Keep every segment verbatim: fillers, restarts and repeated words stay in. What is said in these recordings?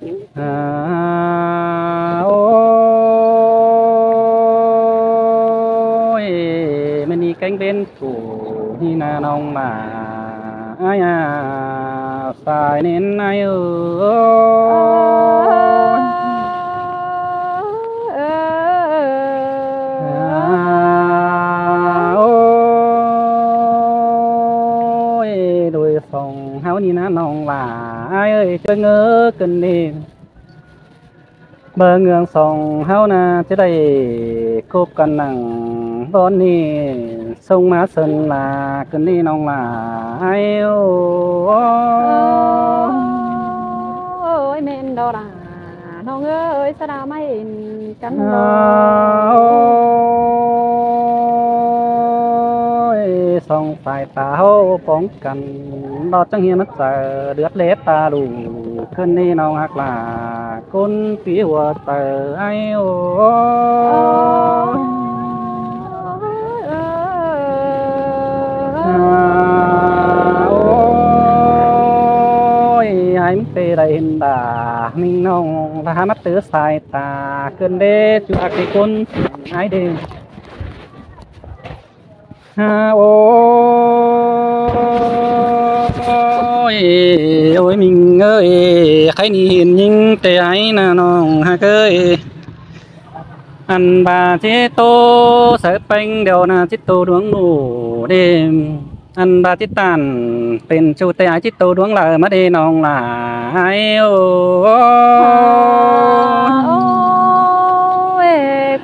À, ôi, ꞌmự ꞌnị kéng ꞌvến phủ ꞌnị ꞌna ꞌnọng ꞌmá. Ai à, sai nên ai ơi. À, ôi, đuổi sông háo ꞌnị ꞌna ꞌnọng ꞌmá. Ai ơi, ꞌchớ ngớ ꞌcứn đi. Bơ ngương sông háo ꞌna ꞌchớ đảy cốp căn nẳng bón ꞌnị, sông ꞌmá sơn ꞌlạ ꞌcứn đi ꞌnọng ꞌmá. Ai ôi. Ôi, ꞌmen đó ꞌlạ ꞌnọng ơi, sa đa ꞌmá ên căn đó. Ôi, sông sai ta háo póng căn, ꞌlọt chắng hiêm mắc sai, đướt lết ta lủ ꞌcứn đi ꞌnọng ꞌhặc ꞌlạ, ꞌcốn pí hua sai ai ôi. À, ôi, ai ꞌmứng tê đảy hên đả ꞌminh ꞌnọng ꞌlạ, hák mắc tứ sai ta ꞌcứn đế ꞌchu ꞌhặc đi ꞌcốn ai đê. À, ôi, ôi, ꞌminh ơi, khay ꞌnị hên ꞌnhính tê ai ꞌna ꞌnọng ꞌhặc ơi. Ăn ꞌva ꞌchí ꞌtố sáư ꞌpéng điêu ꞌna ꞌchí ꞌtố đuống ꞌnụ đêm. Ăn ꞌva ꞌchí ꞌtan pên ꞌchu tê ai ꞌchí ꞌtố đuống đaư ꞌmá đê ꞌnọng ꞌlạ ai ôi. Ôi,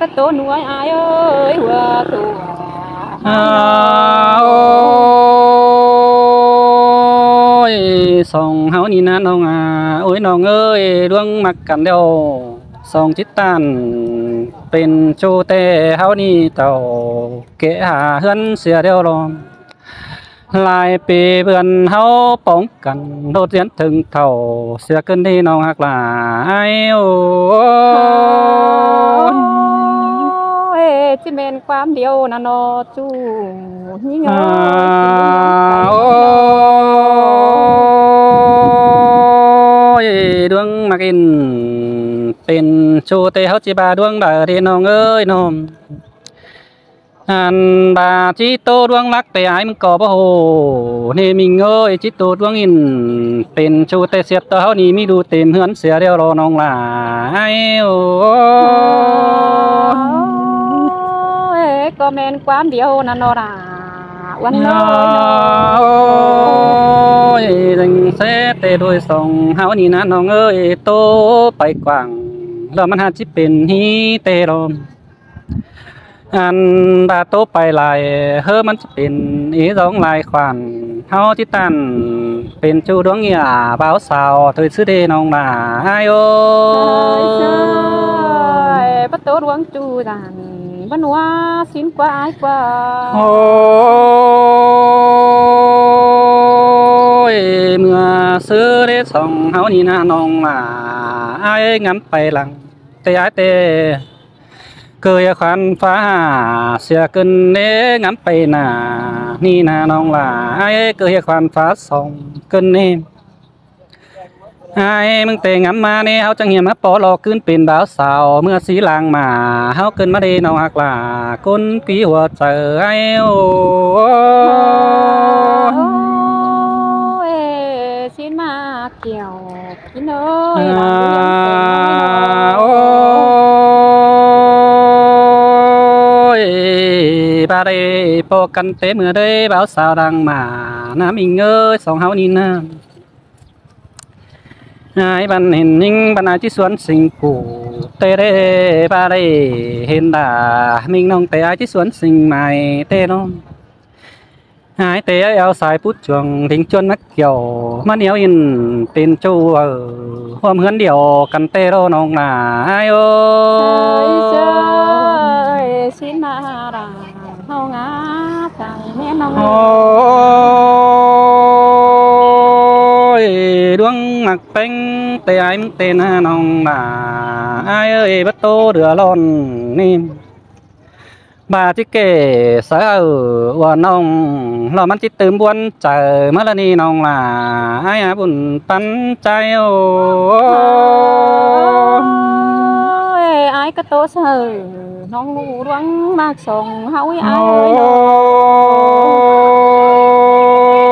ꞌcọ ꞌtố ꞌnụ ai ai ơi, hua ꞌtố. À, ôi, sông háo ꞌnị ꞌna ꞌnọng à, ôi ꞌnọng ơi, đuống ꞌmặc căn điêu. Sông ꞌchí ꞌtan pên ꞌchu tê háo ꞌnị tảu kẻ hả ꞌhướn sia điêu lo. Lai pí bươn háo póng căn đột diễn thưng thảu sia ꞌcứn đi ꞌnọng ꞌhặc ꞌlạ ai ôi. Ôi, ꞌchí ꞌmen ꞌquám điêu ꞌna ꞌnọ ꞌchu ꞌnhính ơi. À, ôi, đuống ꞌmặc ên pên ꞌchu tê háo ꞌchí ꞌva đuống đaư đê ꞌnọng ơi ꞌnọng. Ăn ꞌva ꞌchí ꞌtố đuống lắc tê ai ꞌmứng ꞌcọ báu hô. ꞌNị ꞌminh ơi, ꞌchí ꞌtố đuống ên pên ꞌchu tê sia ꞌtố háo ꞌnị ꞌmí đu têm ꞌhướn sia điêu lo ꞌnọng ꞌlạ ai ôi. Ôi, ꞌcọ ꞌmen ꞌquám điêu ꞌna ꞌnọ ꞌlạ. Uôn ơi, ôi, ꞌdeng ꞌsớ tê đuổi sông háo ꞌnị ꞌna ꞌnọng ơi, ꞌtố pay quảng ꞌlọ ꞌmắn hák ꞌchí pên ꞌhí tê lo. Ăn ꞌva ꞌtố pay lai ꞌhớ ꞌmắn ꞌchí pên ꞌí dong lai khoản háo ꞌchí ꞌtan pên ꞌchu đuống ꞌnị à, báo sao thôi ꞌsứ đê ꞌnọng ꞌlạ ai ôi. Báu ꞌtố đuống ꞌchu đan, báu ꞌnua sín ꞌquá ai ꞌquá. Ôi, ꞌmưa ꞌsứ đế sông háo ꞌnị ꞌna ꞌnọng ꞌlạ ai, ngắm pay lăng tê ai tê. ꞌCọ ꞌhịa khoản phá hả sia ꞌcứn đế ngắm pay nả ꞌnị ꞌna ꞌnọng ꞌlạ ai, ꞌcọ ꞌhịa khoản phá sông ꞌcứn đế. Ai ꞌmứng tê ngắm ꞌmá ꞌnị háo chắng hiêm hák pó lo ꞌcứn pên báo sao ꞌmưa sí lang ꞌmá háo ꞌcứn ꞌmá đê ꞌnọng ꞌhặc ꞌlạ, ꞌcốn pí hua chaư ai ôi. Ôi, sín ꞌmá Kiẻo, kính ơi, à, ôi, ꞌva đảy ꞌpo căn té ꞌmưa đảy báo sao đang ꞌmá ꞌna ꞌminh ơi, sông háo ꞌnị ꞌna. Ai băn hên ꞌnhính băn ai ꞌchí suốn sính pú tê đê, ꞌva đảy hên đa ꞌminh ꞌnọng tê ai ꞌchí suốn sính mai tê ꞌnọng. Ai tê ai ao sai pút chuông đính chuôn mắc kiẻo, ꞌmắn éo ên pên ꞌchu, ơ, ꞌhuôm ꞌhướn điêu căn tê ꞌlọ ꞌnọng ꞌlạ ai ôi. Ơi, xin ꞌmá đa ꞌhụ ngá tai ꞌmen ꞌnọng. Ôi, đuống ꞌmặc ꞌpéng tê ai ꞌmứng tê ꞌna ꞌnọng ꞌlạ ai ơi, báu ꞌtố đưa ꞌlọn ꞌnị. ꞌVa ꞌchí kể sáư ꞌhụ ꞌva ꞌnọng lo ꞌmắn ꞌchí tứm ꞌbuốn chaư ꞌmá ꞌlạ ꞌnị ꞌnọng lả. Ai a bun păn chaư ô. Ôi, ai cá tô sáư ꞌnọng ꞌlụk ꞌluống ꞌmặc song ꞌháu ꞌi ai ơi.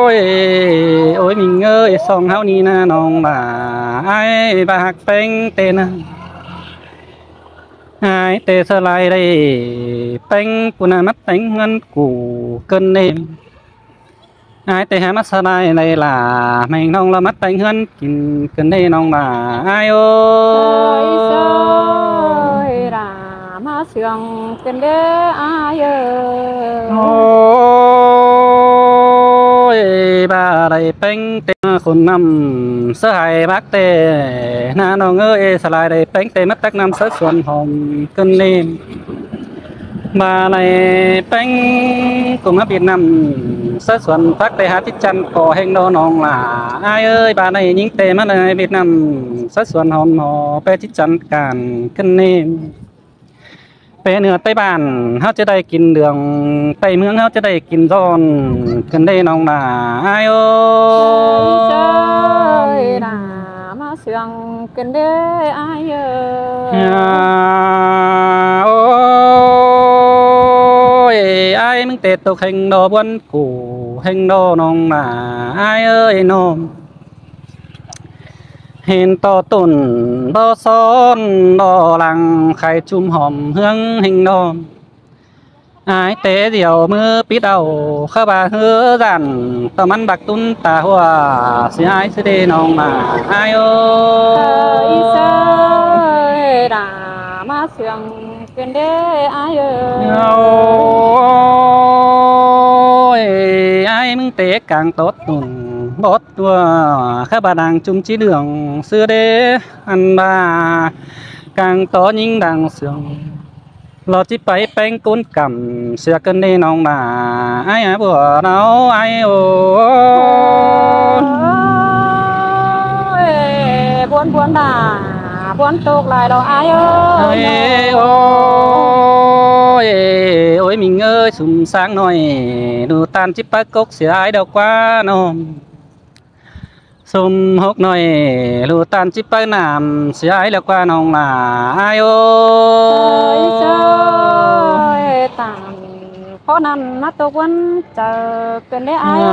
Ôi, ôi ꞌmính ơi, song ꞌháu ꞌnị ꞌna ꞌnọng lả. Ai ꞌva ꞌhặc ꞌpéng ꞌtẹ ꞌna. Ai ꞌtẹ sáư lai đảy ꞌpéng ꞌcốn ꞌna ꞌmắt ꞌpéng ꞌhướn ꞌcốn ꞌcợn ꞌnê. Ai ꞌtẹ hák ꞌmá sáư lai đảy lả ꞌmính ꞌnọng lo ꞌmắt ꞌpéng ꞌhướn kin ꞌcợn ꞌnê ꞌnọng lả. Ai ơi. Ôi, ꞌmá sương ꞌcợn đê ai ơi. Ôi, ꞌva đảy ꞌpéng ꞌtẹ khôn ꞌnặm sáư hảy bác ꞌtẹ ꞌna ꞌnọng ơi, sáư lai đảy ꞌpéng ꞌtẹ ꞌmắt tắc ꞌnặm sáư suôn hom ꞌcợn ꞌnê. ꞌVa đảy ꞌpéng ꞌcốn ꞌmá bịt ꞌnặm sáư suôn bác ꞌtẹ hák ꞌchí chăn ꞌcọ ꞌhéng ꞌnọ ꞌnọng lả. Ai ơi, ꞌva đảy ꞌnhính ꞌtẹ ꞌmá đảy bịt ꞌnặm sáư suôn hom ꞌhọ ꞌpẹ ꞌchí chăn cản ꞌcợn ꞌnê. ꞌPẹ ꞌnưa ꞌTáy bản ꞌháu ꞌchí đảy kin đường, ꞌTáy ꞌmướng ꞌháu ꞌchí đảy kin ꞌdọn ꞌcợn ꞌnê ꞌnọng lả. Ai ơi. Ôi, ꞌmá sương ꞌcợn đê ai ơi. Ôi, ai ꞌmính ꞌtẹ ꞌtộc ꞌhéng ꞌnọ ꞌbuốn ꞌcốn ꞌhéng ꞌnọ ꞌnọng lả. Ai ơi ꞌnọng. Hên ꞌto tủn ꞌto son ꞌto lăng khai ꞌchum hom ꞌhướng ꞌhéng ꞌnọ. Ai ꞌtẹ ꞌdiu ꞌmứ pít au khá ꞌva ꞌhứa dản ꞌto ꞌmắn bác tủn ta ꞌhua ꞌsị ai ꞌsứ đê ꞌnọng lả. Ai ơi. Ôi, ꞌmá sương ꞌcợn đê ai ơi. Ôi, ai ꞌmính ꞌtẹ cang tót tủn bót ꞌtưa khá ꞌva đang ꞌchum ꞌchí đường ꞌsứ đê ăn ꞌva cang tó ꞌnhính đang sương lo ꞌchí pay ꞌpéng ꞌcốn cắm sia ꞌcợn ꞌnê ꞌnọng lả. Ai a bua đau ai ô. Ôi, ꞌbuốn ꞌbuốn lả, ꞌbuốn ꞌtộc lai lo ai ơi. Ai ô. Ôi ꞌmính ơi, sum sáng ꞌnọi ꞌlụk ꞌtan ꞌchí pák cốc sia ai đaư ꞌquá ꞌnọng. Sum hốc ꞌnọi ꞌlụk ꞌtan ꞌchí pák ꞌnặm sia ai đaư ꞌquá ꞌnọng lả. Ai ô. Ôi, ꞌchớ ꞌtan khó ꞌnặn ꞌmá ꞌtộc ꞌbuốn chaư ꞌcợn đê ai ơi.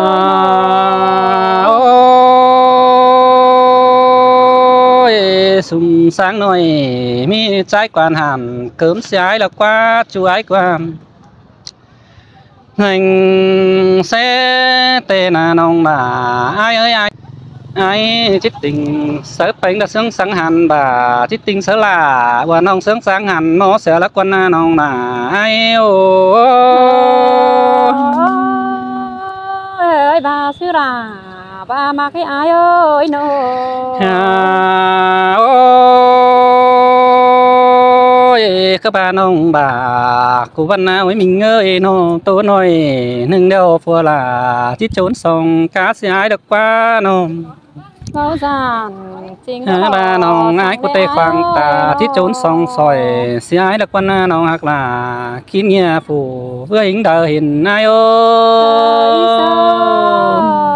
Ôi, sum sáng ꞌnọi ꞌmí ꞌchái quan hẳn cớm sia ai đaư ꞌquá, ꞌchu ai ꞌquá. ꞌNéng ꞌsứ ꞌtẹ ꞌna ꞌnọng lả. Ai ơi ai. Ai ꞌchí tỉnh sáư ꞌpéng đa ꞌsướng sáng hẳn ꞌva ꞌchí tỉnh sáư lả ꞌva ꞌnọng ꞌsướng sáng hẳn ꞌmo sia ꞌlạ ꞌquá ꞌna ꞌnọng lả. Ai ô. Ôi, ꞌva ꞌsứ lả ꞌva ꞌmặc ꞌi ai ơi ꞌnọng. Ôi, khá ꞌva ꞌnọng ꞌva ꞌcú ꞌvắn ꞌna ôi ꞌmính ơi ꞌnọng, ꞌtố ꞌnọi ꞌnưng điêu phua lả ꞌchí chốn song cá sia ai đaư ꞌquá ꞌnọng. Báu dản chính ꞌva ꞌnọng ai ꞌcú ꞌtẹ khoang ta ꞌchí chốn song sỏi sia ai đaư ꞌquá ꞌna ꞌnọng ꞌhặc lả. Kin ꞌnhia phủ ꞌvứa hính đaư hên ai ô.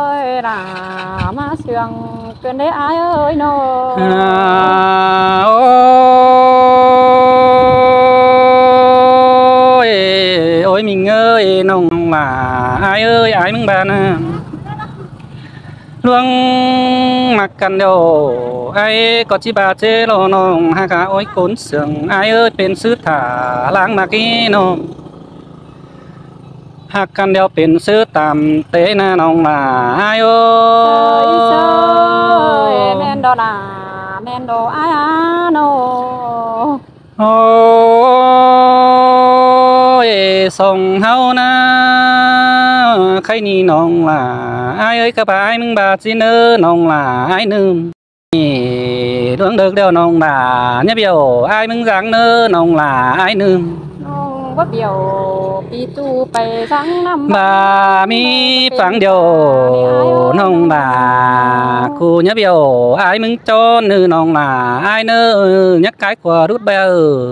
Ôi, lả ꞌmá sương ꞌcợn đê ai ơi ꞌnọng. À, ôi, ôi ꞌmính ơi ꞌnọng lả, ai ơi ai ꞌmứng ba ꞌna. ꞌLuống ꞌmặc căn điêu, ai ꞌcọ ꞌchí ba ꞌchế ꞌlo ꞌnọng ꞌhặc à ôi ꞌcốn sương, ai ơi pên ꞌsứ thả ꞌláng ꞌmặc ꞌí ꞌnọng. ꞌHặc căn điêu pên ꞌsứ tam té ꞌna ꞌnọng lả ai ơi. Ôi, ꞌmen ꞌlọ lả, ꞌmen ꞌlọ ai à ꞌnọng. Ôi, song ꞌháu ꞌna khay ꞌnị ꞌnọng lả ai ơi, ꞌcọ ba ai ꞌmứng ba ꞌchí ꞌnớ ꞌnọng lả ai ꞌnưng. ꞌLuống đớc điêu ꞌnọng lả, ꞌnhá bẻo ai ꞌmứng dáng ꞌnớ ꞌnọng lả ai ꞌnưng. ꞌNọng báu bẻo pi ꞌchu pay dáng ꞌnặm. Ba ꞌmí pháng điêu ꞌnọng lả, ꞌcú ꞌnhá bẻo ai ꞌmứng ꞌchón ꞌnưng ꞌnọng lả ai ꞌnớ, ꞌnhá cái ꞌcọ đút bẻo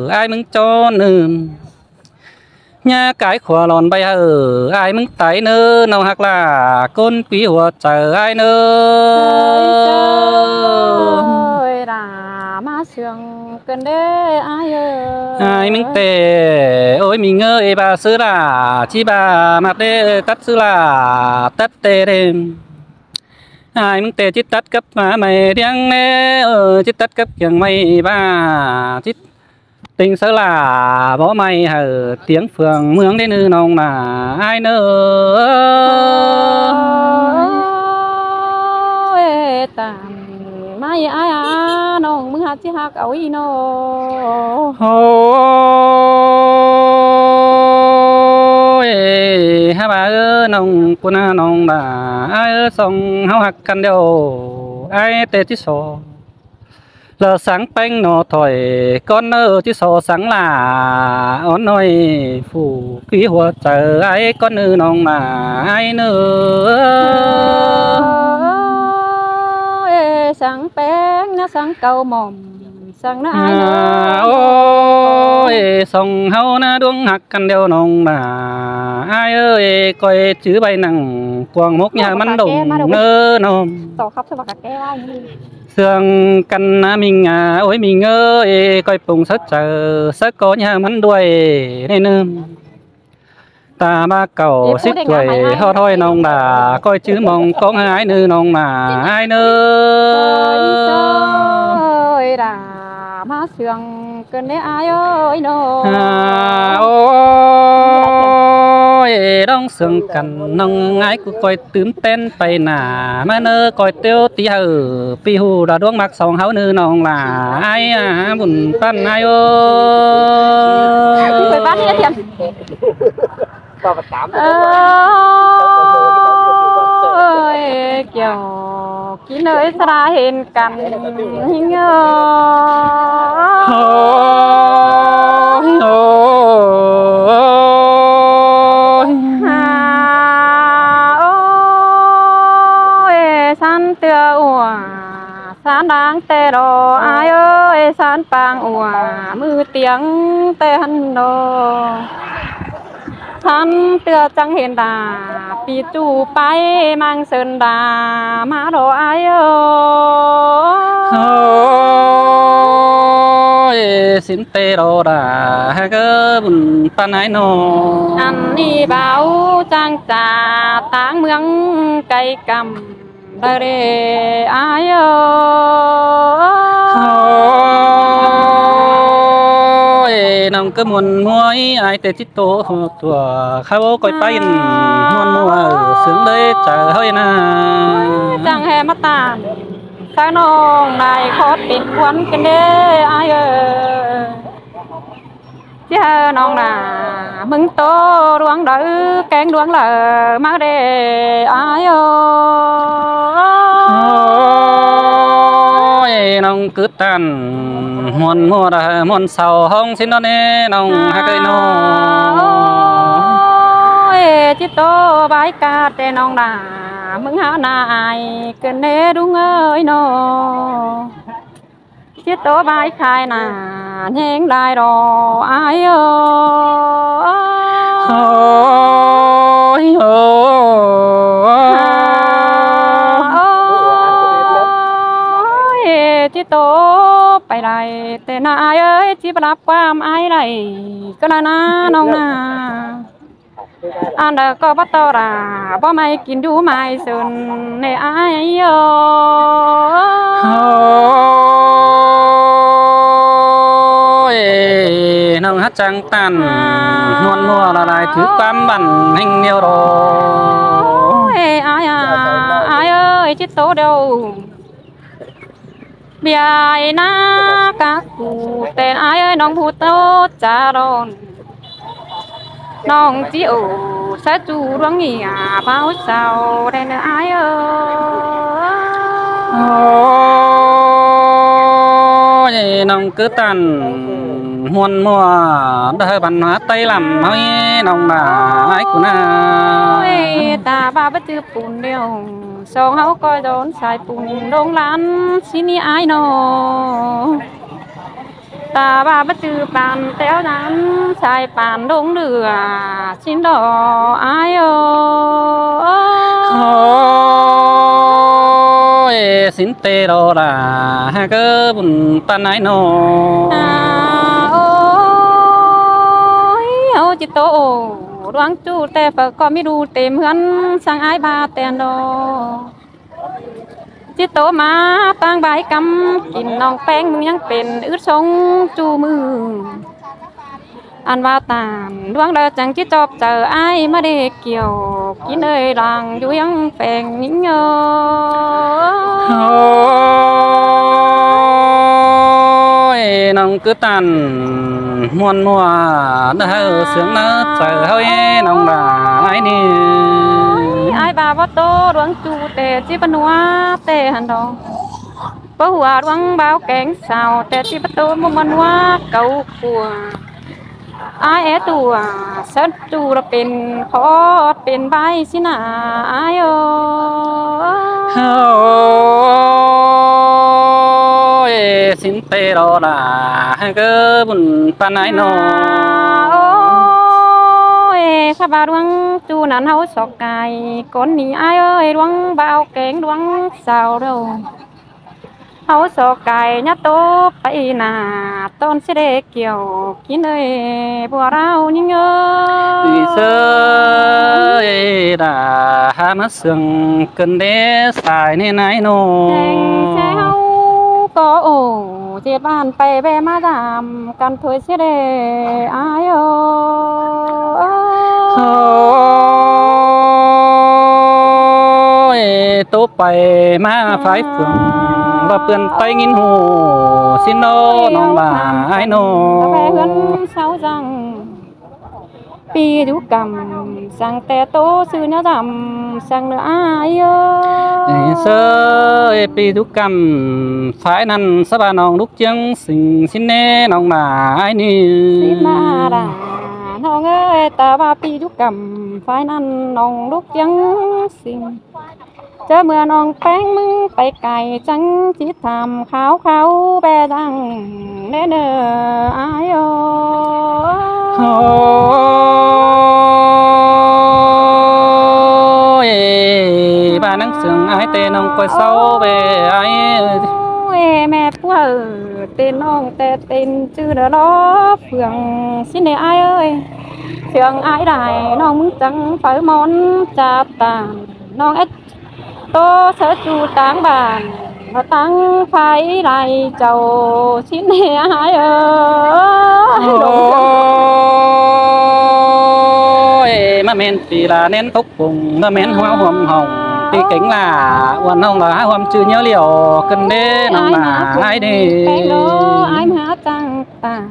ai ꞌmứng ꞌchón ꞌnưng. ꞌNhá cai khua lon ꞌvạy hảư ải ꞌmứng tai ꞌnớ ꞌnọng ꞌhặc ꞌlạ, ꞌcốn ꞌpi hua chaư ải ꞌnớ. Ôi, ꞌlạ ꞌmá sương cơn đế ải ơi. Ải ꞌmứng ꞌtẹ, ôi ꞌmí ꞌngớ ê ꞌva ꞌsứ ꞌlạ, ꞌchí ꞌva ꞌmặc đế tắt ꞌsứ ꞌlạ, tắt ꞌtẹ đế. Ải ꞌmứng ꞌtẹ ꞌchí tắt cắp ꞌmá ꞌmạy ꞌliếng ꞌnớ, ơ, ꞌchí tắt cắp kiêng ꞌmạy ꞌva, ꞌchí ꞌtếng sáư ꞌlạ bók ꞌmạy hảư tiếng phường ꞌmướng đế ꞌnư ꞌnọng ꞌlạ ải ꞌnớ. Ôi, tản ꞌmá ải à, ꞌnọng ꞌmứng hák ꞌchí hák au ꞌnị ꞌnớ. Ôi, hák ꞌva ơ ꞌnọng ꞌcốn ꞌnọng ꞌlạ ải ơ, song ꞌháu ꞌhặc căn điêu ải ꞌtẹ ꞌchí so. Lỏ sáng ꞌpéng ꞌnọ thỏi ꞌcón ꞌnớ ꞌchí so sáng ꞌlạ. Ón ꞌnọi phủ ꞌpi hua chaư ải ꞌcón ꞌnư ꞌnọng ꞌlạ ải ꞌnớ. Ôi, sáng ꞌpéng ꞌnớ sáng cau mỏm, sáng ꞌnớ ải ꞌnớ. À, ôi, song ꞌháu ꞌnớ ꞌluống ꞌhặc căn điêu ꞌnọng ꞌlạ ải ơi, ꞌcoi chứ ꞌvạy nẳng cuông mốc ꞌnhá ꞌmắn đổng ꞌnớ ꞌnọng. Sương căn ꞌná ꞌmí ꞌngá, ôi ꞌmí ꞌngớ ê, ꞌcoi pông sáư chaư, sáư ꞌcọ ꞌnhá ꞌmắn đuôi ꞌnị ꞌnớ. Ta ꞌmá cảu síp tuổi hót ꞌhọi ꞌnọng ꞌlạ, ꞌcoi chứ mong ꞌcóng ải ꞌnớ ꞌnọng ꞌlạ ải ꞌnớ. Ôi, ꞌlạ ꞌmá sương cơn đế ải ơi ꞌnớ. À, ôi, ꞌlóng sương căn ꞌnọng ải ꞌcọ ꞌcoi tứm ꞌtến pay nả ꞌmá ꞌnớ, ꞌcoi ꞌtiếu tí hảư ꞌpi ꞌhụ đa ꞌluống ꞌmặc song ꞌháu ꞌnư ꞌnọng ꞌlạ ải à, bun ꞌpắn ải ơ. Ôi, kiẻo kin ơi, sa đa hên căn ꞌhính ơ. Ôi, ôi. À, ôi, san tưa ua, san đang ꞌtẹ ꞌlạ ải ơi, san pang ua, ꞌmự tiếng ꞌtẹ hăn ꞌlạ. San tưa chắng hên đa, ꞌpi ꞌchu pay ꞌmáng sơn đa, ꞌmá ꞌlạ ải ơ. Ôi, sín ꞌtẹ ꞌlạ đa, hák ơ bun ꞌpắn ải ꞌnớ. Ăn ꞌnị báo chắng ꞌchạ táng ꞌmướng cay căm. Đa đê ải ơ. Ôi, ꞌnọng ꞌcứ ꞌmuôn ꞌmưa ải ꞌtẹ ꞌchí tô tua kháo ꞌcoi pay ꞌmuôn ꞌmưa sương đới chaư ꞌhới ꞌnớ. Chắng ꞌhê ꞌmá tản, sáư ꞌnọng đảy khót pên khuôn căn đế ải ơ. ꞌChí hảư ꞌnọng ꞌlạ ꞌmứng tô ꞌluống đaư kéng ꞌluống lả ꞌmá đê ải ơ. Ôi, ꞌnọng ꞌcứ tản ꞌmuôn ꞌmưa đa ꞌhới ꞌmuôn sau ꞌhóng sín ꞌnớ ꞌnê ꞌnọng hák ơi ꞌnớ. Ôi, ꞌchí tô bái ca ꞌtẹ ꞌnọng ꞌlạ ꞌmứng hák ꞌná ải cơn đế ꞌlung ơi ꞌnớ. ꞌChí tô bái khai ꞌná ꞌnhính lai ꞌlạ ải ơ. Ôi, ôi. Ôi, ꞌchí tô pay lai ꞌtẹ ꞌná ải ơi, ꞌchí báu lắp ꞌquám ải lai ꞌcọ ꞌnớ ꞌnọng ꞌnớ. Ăn đa ꞌcọ báu tó đa, báu ꞌmạy kin dú ꞌmạy sơn ꞌnê ải ơ. Ôi, ꞌnọng hák chắng tản ꞌmuôn ꞌmưa đa lai thứ ꞌquám băn ꞌhêng ꞌnéo ꞌlạ. Ôi, ải à, ải ơi, ꞌchí tô điêu. Biai ꞌná cá cu ꞌtẹ ải ơi, ꞌnọng ꞌhụ tô chả đon. ꞌNọng ꞌchí ổ sa chu ꞌluống ꞌnị à, báo sau đen ải ơ. Ôi, ꞌnọng ꞌcứ tản ꞌmuôn ꞌmưa đa ꞌhới văn hóa Tây lắm ꞌhới ꞌnọng ꞌlạ ải ꞌcốn ꞌnớ. Ôi, ta ba báu chứ pun điêu. Song ꞌháu ꞌcoi đón sai pun đông lan sín ꞌnị ải ꞌnớ. Ta ꞌva báu ꞌchư păn ꞌtẹo dán sai păn đông lửa ꞌsịn đó ai ơ. Ôi, ꞌsịn ꞌtẹ đó là ha ꞌcọ bun păn ai nó. À, ôi, ꞌháu ꞌchí ꞌtố ꞌluống ꞌchu ꞌtẹ ꞌpưa ꞌcọ ꞌmí đu têm ꞌhướn ꞌsướng ai ꞌva ꞌtẹ đó. ꞌChí ꞌtố ꞌmá ꞌtáng ꞌvái ꞌcắm kin ꞌnọng ꞌpéng ꞌmứng ꞌnhắng pên ứt sống ꞌchu ꞌmự. Ăn ꞌva tản ꞌluống đaư chắng ꞌchí ꞌchọp chaư ai ꞌmá đê kiẻo kin ơi đang dú ꞌhiếng pheng ꞌnhính ơ. Ôi, ꞌnọng ꞌcứ tản ꞌmuôn ꞌmua ꞌnớ ꞌháu sướng ꞌnớ chaư ꞌháu é ꞌnọng ꞌva ai ꞌnị. Ai ꞌva báu ꞌtố ꞌluống ꞌchu ꞌtẹ ꞌchí báu ꞌnua ꞌtẹ hăn đó. Báu hua ꞌluống báo kéng sau ꞌtẹ ꞌchí báu ꞌtố ꞌmá ꞌmá ꞌnua cáu khua. Ai é tua sớt ꞌchu là pên khót pên ꞌvái ꞌsịn nả ai ơ. Ôi, ꞌsịn ꞌtẹ đó là ha ꞌcọ bun păn ai nó. Ôi, khắp ba ꞌluống ꞌchu nắn ꞌháu sọc cai cón ꞌnị ai ơi, ꞌluống báo kéng ꞌluống sau đâu. ꞌHáu sọc cai ꞌnhá ꞌtố pay nả ꞌtọn ꞌsứ đê kiẻo kin ơi bua rao ꞌnhính ơ. Đi sơ ê đà ha ꞌmá sương cơn đế sai nên ai nó. Đeng xe ꞌháu ꞌcọ ổ ꞌdệt ꞌván pay ꞌvẹ ꞌmá dăm căn thôi ꞌsứ đê ai ơ. Ôi, ꞌtố pay ꞌmá phái phường ꞌva ꞌpươn ꞌtếng ꞌnghín hô ꞌsịn nó ꞌnọng ꞌva ai nó. Vé ꞌhướn sau dăng pi dú căm săng ꞌtẹ ꞌtố ꞌsứ ꞌnhá dăm săng ꞌnớ ai ơ. Đi sơ ê pi dú căm phái ꞌnặn sa ꞌva ꞌnọng lúc ꞌchiếng sing ꞌsịn ꞌnê ꞌnọng ꞌva ai ꞌnị. ꞌSịn ꞌva đà ꞌnọng ơi, ta ꞌva pi dú căm phái ꞌnặn ꞌnọng lúc ꞌchiếng sing. ꞌChớ ꞌmưa ꞌnọng ꞌpéng ꞌmứng pay cai chắng ꞌchí tham kháo kháo ꞌvẹ dăng ꞌnớ ꞌnớ ai ơ. Ôi, ꞌva ꞌnắng sương ai ꞌtẹ ꞌnọng ꞌcoi sau ꞌvẹ ai. Ôi, ꞌme ꞌpưa ꞌtẹ ꞌnọng ꞌtẹ tên ꞌchư đó đó Phượng ꞌsịn ꞌnê ai ơi. Phượng ai đảy ꞌnọng ꞌmứng chắng pháư món cha tản ꞌnọng ét ꞌtố sớ ꞌchu ꞌtáng bản ꞌva ꞌtáng phái lai chảu ꞌsịn ꞌnê ai ơ. Ôi, ꞌmá ꞌmen phi là nén phốc phùng, ꞌmá ꞌmen hua huôm hỏng phi kéng là uôn hỏng là há huôm ꞌchư ꞌnhớ liẻo cơn đế ꞌnọng ꞌva ai ꞌnị. Kéng đó ai ꞌmá chắng tản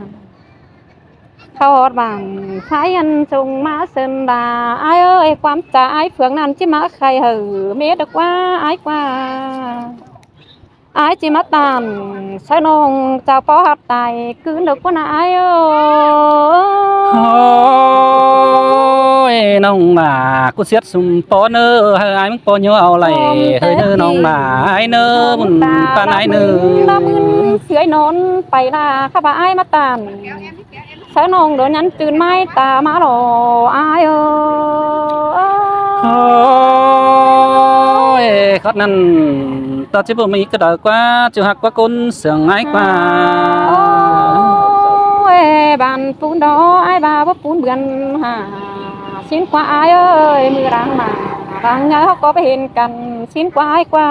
kháo hót bản phái ăn sung ꞌmá sơn đà ai ơi, ꞌquám cha ai Phượng ꞌnặn ꞌchí ꞌmá khay hảư mết đa ꞌquá ai ꞌquá. Ai ꞌchí ꞌmá tản sáư ꞌnọng chảu ꞌpó ꞌhọt tai ꞌcứn đa ꞌquá ꞌnạ ai ơ. Ôi, ꞌnọng ꞌva ꞌcú siết sum ꞌpó ꞌnớ, hảư ai ꞌmứng ꞌpó ꞌnhó au đảy, hảư ꞌnớ ꞌnọng ꞌva ai ꞌnớ, bun păn ai ꞌnớ. ꞌNọ ꞌmứn sưới nón pay đa khắp ba ai ꞌmá tản. Sáư ꞌnọng đốn nhắn chưn mai ta ꞌmá lo ai ơ. Ôi, khót ꞌnặn ta ꞌchí báu ꞌmí ꞌcọ đaư ꞌquá, ꞌchu ꞌhặc ꞌquá ꞌcốn sương ai ꞌquá. Ôi, bản pún đó ai ꞌva báu pún bươn hả. ꞌSịn ꞌquá ai ơi, ꞌmự đang ꞌmá đang nháư ꞌháu ꞌcọ pay hên căn ꞌsịn ꞌquá ai ꞌquá.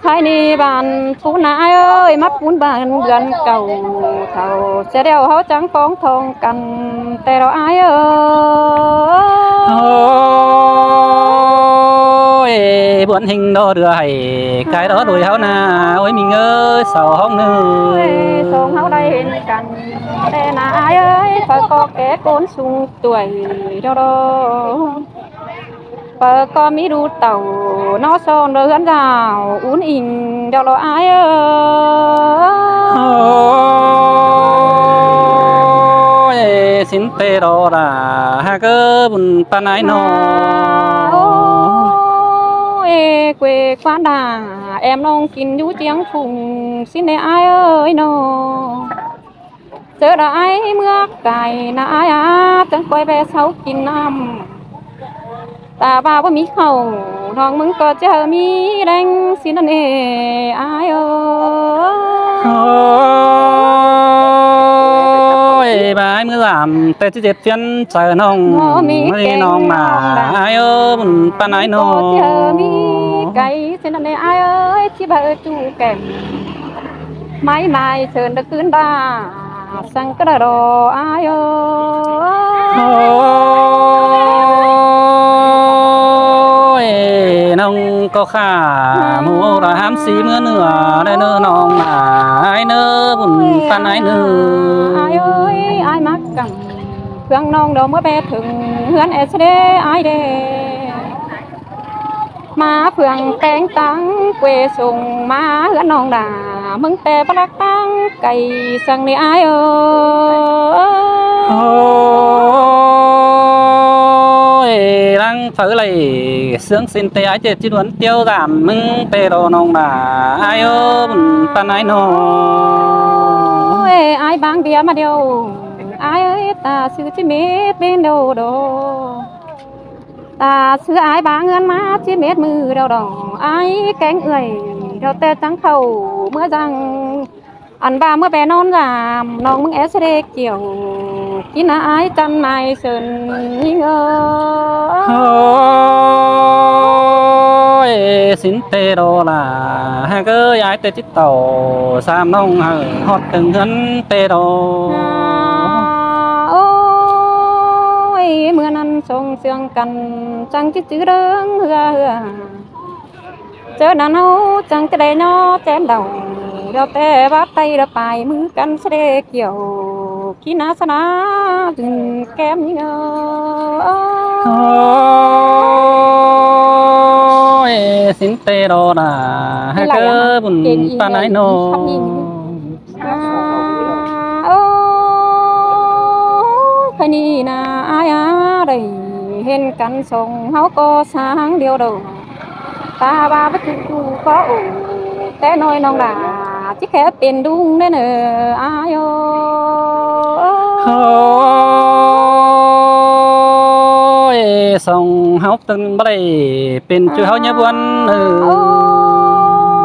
Thái ꞌnị bản pún ai ơi, ꞌmá pún bản bươn cảu thảu sia đeo ꞌháu chắng póng thong căn ꞌtẹ đó ai ơ. Ôi, bươn ꞌhinh đó đưa hảư cai đó đuổi ꞌháu ꞌnạ. Ôi, ꞌmí ꞌngới sau ꞌhóng ꞌnớ. Ôi, song ꞌháu đảy hên căn ꞌtẹ ꞌnạ ai ơi, phaư ꞌcọ ké ꞌcốn sung tuổi đó đó. Phaư ꞌcọ ꞌmí đu tảu ꞌnọ son đa ꞌhướn dảo ún inh đa lo ai ơ. Ôi, ꞌsịn ꞌtẹ đó đa hảư ꞌcọ bun păn ai ꞌnọ. Ôi, quê quán đa Em ꞌnọng kin dú ꞌchiếng phung ꞌsịn ꞌnị ải ơi ꞌnớ. ꞌChớ đa ải ꞌmứa cai ꞌnạ ải a, chắng ꞌcoi ꞌvẹ sau kin ꞌnặm. Ta ꞌva báu ꞌmí khảu, ꞌnọng ꞌmứng ꞌcọ ꞌchớ ꞌmí ꞌlẹng ꞌsịn ꞌnặn ê ải ơi. Ôi, ꞌva ải ꞌmứa dản ꞌtẹ ꞌchí ꞌdệt phiến chaư ꞌnọng, ꞌmí ꞌnọng ꞌmá ải ơi, bun ꞌpắn ải ꞌnớ. ꞌChớ ꞌmí cai ꞌsịn ꞌnặn ê ải ơi, ꞌchí ꞌva ꞌchư kẻm. Mai mai sớn đa ꞌcứn đa, săng cá đa đo ải ơi. Ôi, ꞌnọng ꞌcọ khả, ꞌmú đa hám sí ꞌmứa ꞌnứa, đa ꞌnớ ꞌnọng ꞌmá ải ꞌnớ, bun ꞌpắn ải ꞌnớ. Ải ơi, ải ꞌmá cẳng, ꞌphướng ꞌnọng đo ꞌmứa ꞌvẹ thửng ꞌhướn ét đê ải đê. ꞌMá ꞌphướng ꞌpéng táng quê sông ꞌmá ꞌhướn ꞌnọng đa, ꞌmứng ꞌtẹ bá lắc táng cai săng ꞌnị ải ơi. Ôi, lăng pháư đảy ꞌsướng ꞌsịn ꞌtẹ ải ꞌchí ꞌchí đuôn tiếu dản ꞌmứng ꞌtẹ đo ꞌnọng đa, ải ơi, bun ꞌpắn ải ꞌnớ. Ôi, ải bang bia ꞌmá điêu, ải ơi, ta sư ꞌchí mết bên đâu đo. Ta sư ải bang ꞌngớn ꞌmá ꞌchí mết ꞌmự đâu đo. Ải kéng ưởi, đâu ꞌtẹ chắng khảu ꞌmứa dăng. Ăn ꞌva ꞌmứa ꞌvẹ ꞌnón dản, ꞌnọng ꞌmứng ét đê Kiẻo, kin ꞌnạ ải chăn mai sớn ꞌnhính ơi. Ôi, ꞌsịn ꞌtẹ đo đa, hák ơi, ải ꞌtẹ ꞌchí tảu sam ꞌnọng hảư ꞌhọt tưng ꞌhướn ꞌtẹ đo. Ôi, ꞌmưa ꞌnặn sông sương căn, chắng ꞌchí chứ đớng ꞌhứa ꞌhứa. ꞌChớ ꞌnặn ꞌháu chắng ꞌchí đảy ꞌnhó chém đau, đao ꞌtẹ báp tay đao pay ꞌmứ căn ét đê Kiẻo, kin ꞌnạ sá ꞌnạ dưng kem ꞌnhính ơi. Ôi, ꞌsịn ꞌtẹ đo đa, hák ơi, bun ꞌpắn ải ꞌnớ. Ơ, ơ, ꞌkhạy ꞌnị ꞌnạ ải a, đảy hên căn sông ꞌháu ꞌcọ sáng điêu đo. Ta ꞌva báu ꞌchu ꞌchu ꞌcọ ổ, té ꞌnọi ꞌnọng đa ꞌchí khék pên đung ꞌnớ ꞌnớ ải ơi. Ôi, sông ꞌháu tưng báu đảy pên ꞌchư ꞌháu ꞌnhá ꞌbuôn ơ.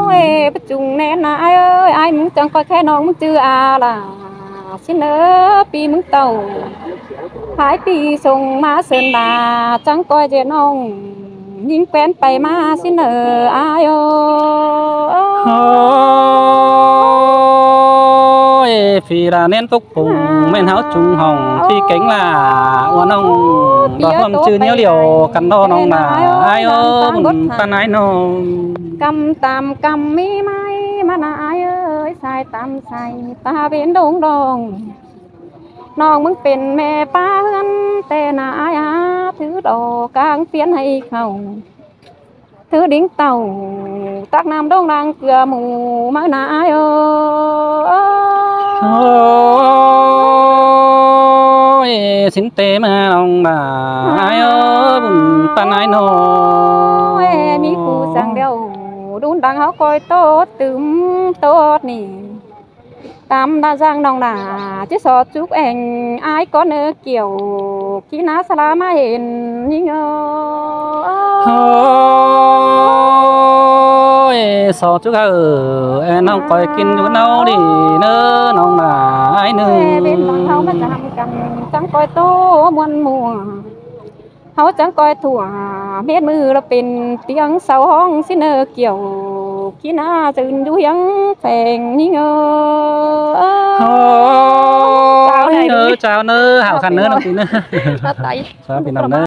Ôi, báu ꞌchung ꞌnén ꞌnạ ải ơi, ải ꞌmứng chắng ꞌcoi khék ꞌnọng ꞌmứng ꞌchư a la. ꞌSịn ơ ꞌpi ꞌmứng tảu, ải ꞌpi sông ꞌmá sớn đa, chắng ꞌcoi ꞌdệt ꞌnọng ꞌnhính ꞌquén pay ꞌmá ꞌsịn ơ ải ơi. Ôi, phi đa ꞌnén tốc pung, ꞌmen ꞌháu ꞌchung hỏng phi kéng la, ua ꞌnọng đo ꞌhuôm ꞌchư ꞌnéo điêu căn đo ꞌnọng đa ải ơi, bun ꞌpắn ải ꞌnớ. Căm tam căm ꞌmí ꞌmạy ꞌmá ꞌnạ ải ơi, sai tam sai ta bến đông đông. ꞌNọng ꞌmứng pên ꞌme ꞌpá ꞌhướn ꞌtẹ ꞌnạ ải a, thứ đo cang phiến ꞌhạy khảu, thứ đính tảu tắc năm đông đang cưa mù ꞌmá ꞌnạ ải ơi. Ôi, ꞌsịn ꞌtẹ ꞌmá ꞌnọng đa ải ơi, bun ꞌpắn ải ꞌnớ. Ôi, ꞌmí cu săng điêu đun đang ꞌháu ꞌcoi tót tứm tót ꞌnị. Tam đa dang ꞌnọng đa ꞌchí so chúc eng ải ꞌcọ ꞌnớ Kiẻo, kin ꞌnạ sá ꞌnạ ꞌmá hên ꞌnhính ơi. Ôi, so chúc hảư ꞌnọng ꞌcoi kin dú ꞌnáo đi ꞌnớ ꞌnọng đa ải ꞌnớ. Bên ꞌmướng ꞌháu ꞌmá chăm căn chắng ꞌcoi ꞌtố ꞌmuôn ꞌmua. ꞌHáu chắng ꞌcoi thủa mết ꞌmự ꞌlạ pên ꞌtiếng sau ꞌhóng ꞌsịn ơ Kiẻo, kin ꞌnạ dưn dú hiếng pheng ꞌnhính ơi. Ôi, chao ꞌnớ, hảư khăn ꞌnớ ꞌnọng ꞌpi ꞌnớ. Chao ꞌpi ꞌnọng ꞌnớ.